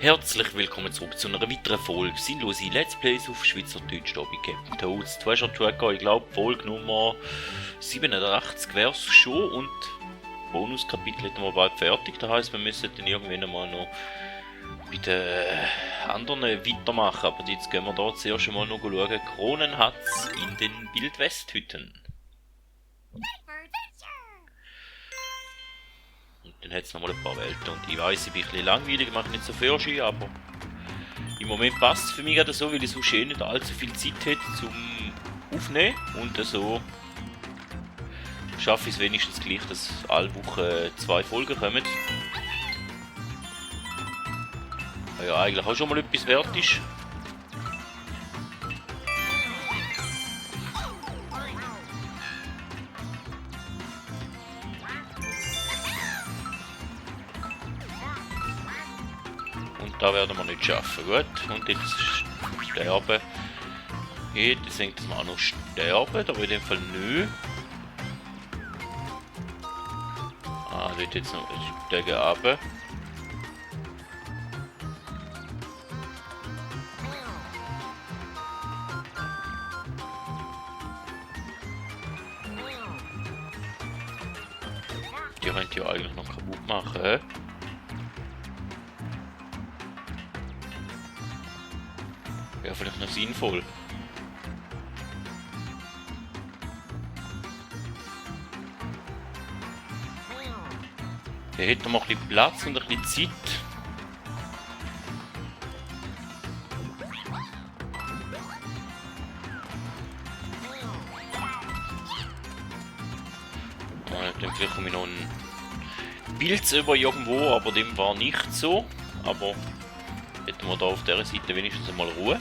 Herzlich willkommen zurück zu einer weiteren Folge sinnlose Let's Plays auf Schweizerdeutsch hier bei Captain Toads. Du hast ja zugehört, ich glaube Folge Nummer 87 wäre es schon und Bonuskapitel hätten wir bald fertig. Das heisst, wir müssen dann irgendwann mal noch bei den anderen weitermachen. Aber jetzt gehen wir da zuerst einmal noch schauen. Kronen hat es in den Wildwesthütten. Und dann hat es nochmal ein paar Welten. Und ich weiss, ich bin ein bisschen langweilig, ich mache nicht so viel Ski, aber im Moment passt es für mich gerade so, weil ich so schön nicht allzu viel Zeit hätte zum Aufnehmen. Und so schaffe ich es wenigstens gleich, dass alle Wochen 2 Folgen kommen. Ja, eigentlich auch schon mal etwas wert ist. Da werden wir nicht schaffen, gut. Und jetzt sterben. Jetzt denkt dass wir auch noch sterben, aber in dem Fall nö. Ah, dort jetzt noch gegen runter. Die könnt ihr eigentlich noch kaputt machen. Wäre vielleicht noch sinnvoll. Hier hätten wir ein bisschen Platz und ein bisschen Zeit. Dann vielleicht komme ich noch einen Pilz über irgendwo, aber dem war nicht so. Aber hätten wir da auf dieser Seite wenigstens einmal Ruhe.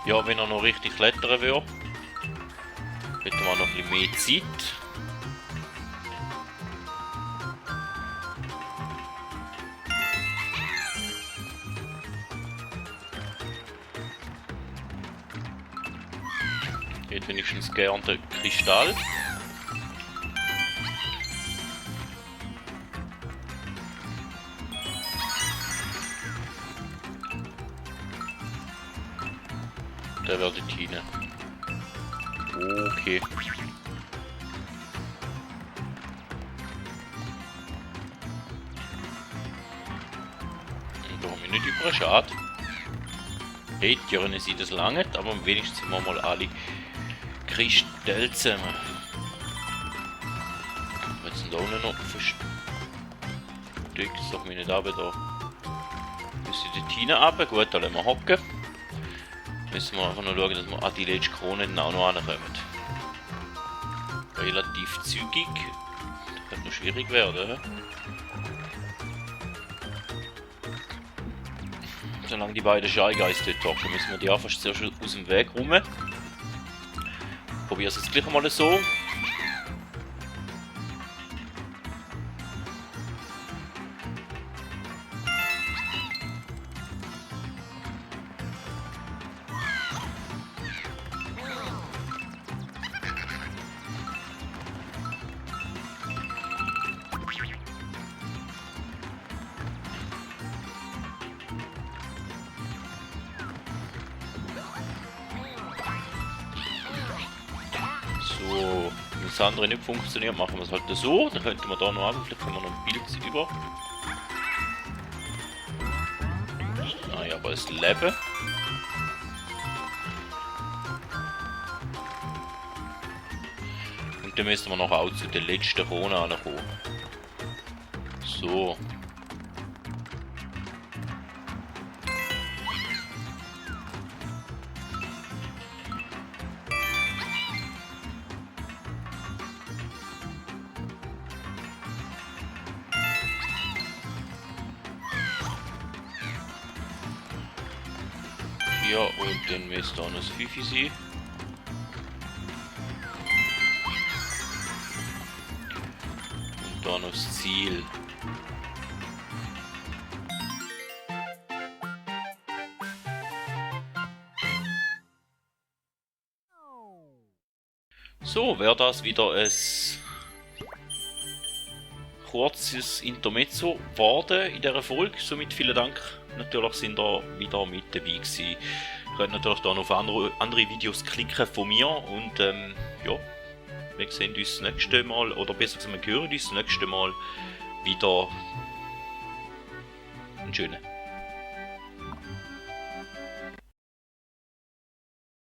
Ja, wenn er noch richtig klettern würde, hätten wir noch ein bisschen mehr Zeit. Ich hätte wenigstens gern den Kristall. Der wird hinein. Okay. Da haben wir nicht über, schade. Hey, die können sie das lange, aber wenigstens haben wir mal alle Kristalle zusammen. Jetzt sind da unten noch versteckt, sag mich nicht runter da. Müssen die Tine runter, gut, da lassen wir hocken. Müssen wir einfach noch schauen, dass wir an die letzten Kronen auch noch ankommen. Relativ zügig. Das könnte noch schwierig werden. Solange die beiden Shy Guys dort hocken, müssen wir die einfach zuerst aus dem Weg rum. Probieren es jetzt gleich mal so. So, wenn das andere nicht funktioniert, machen wir es halt so. Dann könnten wir da noch haben, vielleicht können wir noch ein Bild über. Ah ja, aber es Leben. Und dann müssen wir noch auch zu der letzten Krone ankommen. So. Ja, und dann müsste auch noch das Fifi sein. Und da noch das Ziel. So, wäre das wieder ein kurzes Intermezzo geworden in dieser Folge. Somit vielen Dank. Natürlich sind ihr wieder mit dabei gewesen. Ihr könnt natürlich da noch auf andere Videos klicken von mir. Und ja, wir sehen uns das nächste Mal, oder besser gesagt, wir hören uns das nächste Mal wieder. Einen schönen